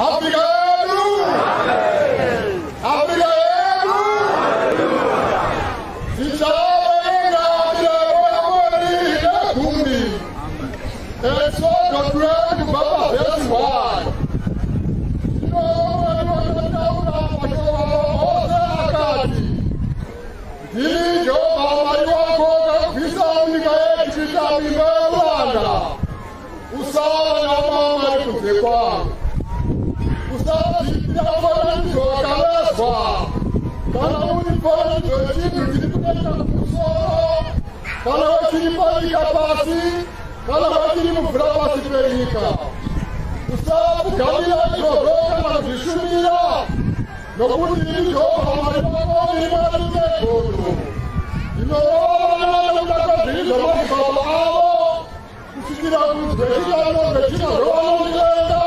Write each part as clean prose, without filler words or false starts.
Afrika yedu! Afrika yedu! Tichaverenga mirayiro yaMwari yegumi. Exodo 20 kubva pavhesi 1. Zvino Mwari wakataura mashoko ose akati, "Ndini Jehovha Mwari wako wakakubvisa munyika yeEgipita, muimba youranda. Usava navamwe kunze kwangu. Usazviitira mufananidzo wakavezwa kana uri mufananidzo wechinhu chiri kudenga kumusoro, kana wechiri panyika pasi, kana wechiri mumvura pasi penyika. Usapfugamira izvozvo kana kuzvishumira, nokuti ini Jehovha Mwari wako ndiri Mwari wegodo. Ndinorova vana nokuda kwezvivi zvamadzibaba avo kusvikira kurudzi rwechitatu rwechina rwavanondivenga,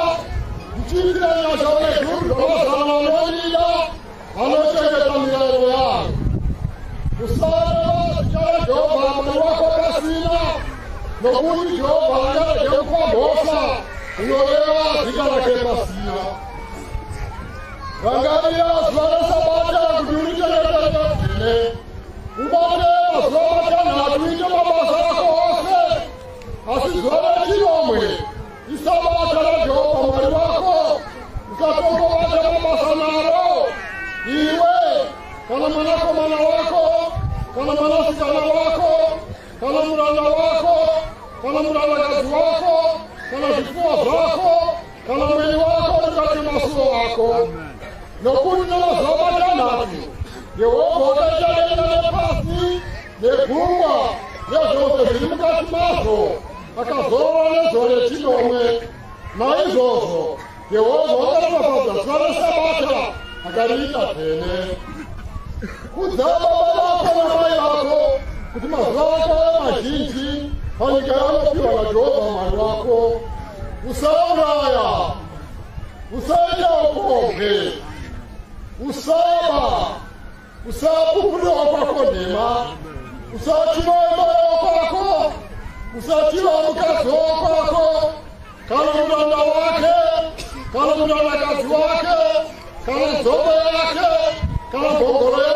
ndichiitira nyasha nezviuru zvamazana vanondida, vanochengeta mirayiro yangu. Usareva zita raJehovha Mwari wako pasina, nokuti Jehovha angarege kupa mhosva unoreva zita rake pasina. Rangarira zuva reSabata kuti urichengete dzvene. Ubate mazuva 6 uite mabasa ako ose, asi zuva rechinomwe iSabata raJehovha Mwari wako. Usatongobata mabasa naro, iwe kana mwanakomana wako kana mwanasikana wako kana muranda wako kana murandakadzi wako kana zvipfuwo zvako kana mweni wako mukati masuo ako. Nokuti namazuva 6 Jehovha wakaita denga nepasi negungwa nezvose zviri mukati mazvo, akazorora nezuva rechinomwe. Naizvozvo Jehovha wakaropafadza zuva reSabata akariita dzvene. Kudza baba vako namai vako, kuti mazuva ako ave mazhinji panyika yaunopiwa naJehovha Mwari wako. Usauraya. Usaita upombwe. Usaba. Usapupurira kwako nhema. Usachiva imba yokwako. Usachiva mukadzi wokwako, kana muranda wake, kana murandakadzi wake, kana nzombe yake, kana mbongoro.